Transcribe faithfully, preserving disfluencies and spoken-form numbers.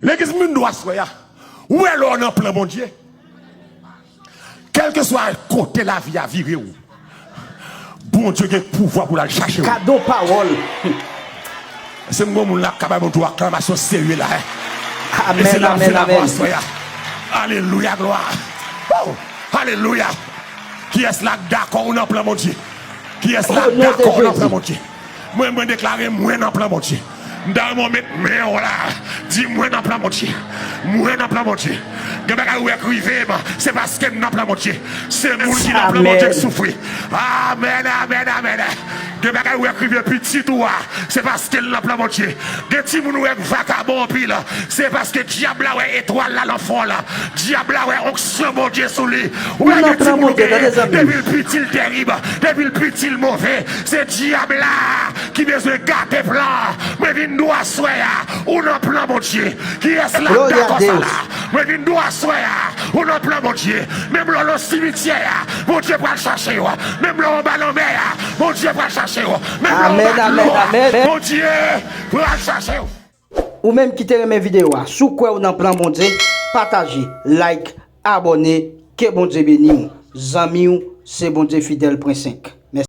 Legliz Mundo aswè a, ou wè lè w nan plan Bondye. Kèlkeswa kote lavi a vire w, Bondye gen pouvwa pou l al chache w. Kado pawòl. Se m gon moun la k ka bay Bondye aklamasyon serye la. E se la se la vwa aswè a. Alelouya, glwa. Oh, alelouya. Kiyès la k dakò ou nan plan Bondye? Kiyès la k dakò ou nan plan Bondye? Mwen, mwen deklare mwen nan plan Bondye. M ta renmen w met men w la. Di mwen nan plan Bondye. Mwen nan plan Bondye. Gen bagay ou wè k rive m, se paske m nan plan Bondye. Se moun ki nan plan Bondye k soufri. Amèn, amèn, amèn. Gen bagay ou wè k rive pitit ou a, se paske l nan plan Bondye. Gen timoun ou wè k vakabon anpil, se paske dyab la wè etwal la nan fwon la. Dyab la wè onksyon Bondye sou li. Ou wè gen timoun ou genyen, depi l piti l terib, depi l piti l move. Se dyab la ki bezwen gate plan. Mwen vin di w aswè a, ou nan plan Bondye. Kiyès la k dakò sa la? Mwen vin di w aswè a, ou nan plan Bondye. Menm lè w nan simityè a, Bondye pral chache w. Menm lè w anba lanmè a, Bondye pral chache w. Menm lè w anba dlo a, Bondye pral chache w. Ou menm ki te renmen videyo a, si w kwè w nan plan Bondye, pataje, like, abòne, ke Bondye beni w. Zanmi w, se Bondye Fidèl pwen senk.